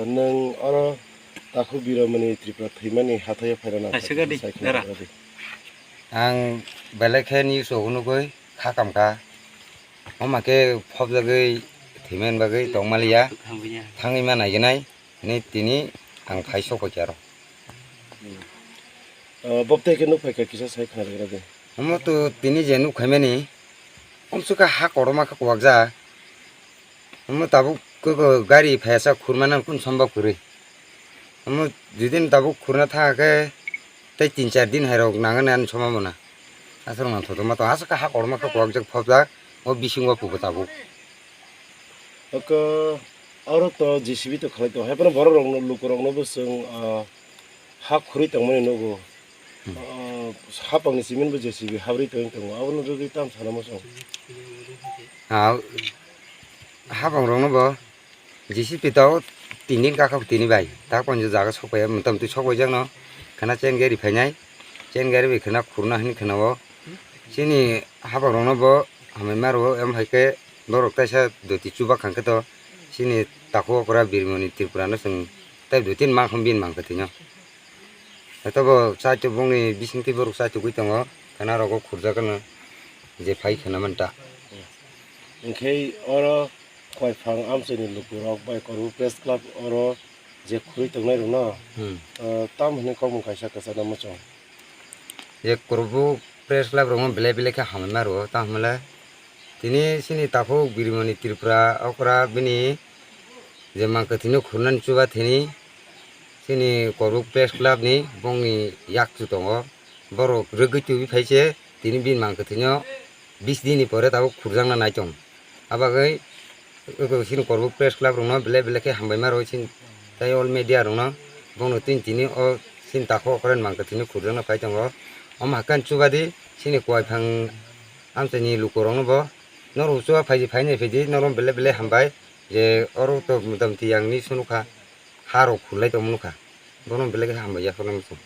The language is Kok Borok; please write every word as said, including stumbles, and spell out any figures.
Nwng oro Takhuk Biromani Tripura thwimani hathaio phairana Kaisa gadi, sai khna dara. Rwdi. Ang belai khe news o nugwi kha kamkha. Omo khe phobjagwi thwimani bagwi tongmaliya. Hamya. Thangwi ma naiginai. Ni tini ang phai sokphaikha aro. Ah, bobtwi khe nuk phaikha kisa sai khna rwdi. Omo to tini je nuk khaimani, omsukha ha kotorma khe kuwakjak. Omo tabuk khe gari phaiyasa khurmani kunu sombab kwrwi. Omo judin tabuk khurna thangkhe tei tin char din hairok nangani ani sombabona. Aswk nang thoto ma to aswk ha kotorma khe kuwakjak phobjak o bisingo pugo tabuk. Oko oro to J C B to khalai to, hai phano borok rokno, luku rokno bo chwng, ah, ha khurui tongmani nugo. Hmm. Ah, hapangni cement bo J C B habrui tongwi tongo, abono rwgwi tam sana muchung. Ah, hapang rokno bo J C B to tini kakha tini bai, tak ponjo jaga sokpaiya, motamtwi sokpaijakno khana chain gari phainai, chain gari bai khana khurna hwnwi khana o. Chini hapang rokno bo hambai ma rwo, em hai khe borok teisa doti chuba khang khe to chini takhuk okra Birmoni Tripura no chwng tei doti ni mangkham bini mang kwthwino. Joto bo chaichuk bongni bisingtwi borok chaichugwi tongo, khana rogo khurjak no je phai khana manta. Hinkhe oro Koiphang amchaini lukurok bai Korbuk Press Club oro je khurui tongnai rokno, Hmm. ah, tam hwnwi kokmung kaisa kwchana muchung. Je Korbuk Press Club rokno belai belai khe hambai ma rwo, tamo hwnle tini chini takhuk Birmoni Tripura okra bini je mang kwthwino khurnani chuba thini chini Korbuk Press Club ni bongni yakchu tongo, borok rwgwi tubui phai se tini bini mang kwthwino bis din ni pore tabuk khurjakna nai tong. Abagwi eko chini Korbuk Press Club rokno belai belai khe hambai ma rwo chini tei all media rokno, bono tini tini o chini takhuk okra ni mang kwthwino khurjakna phai tongo. Omo hakhe chuba di chini Koiphang amchaini lukurokno bo norok chuba phai phai nai phai di norok belai belai hambai je oro to motamti yang ni sunu kha ha rok khurlai tongmani kha bono belai khe hambai ya phano muchung.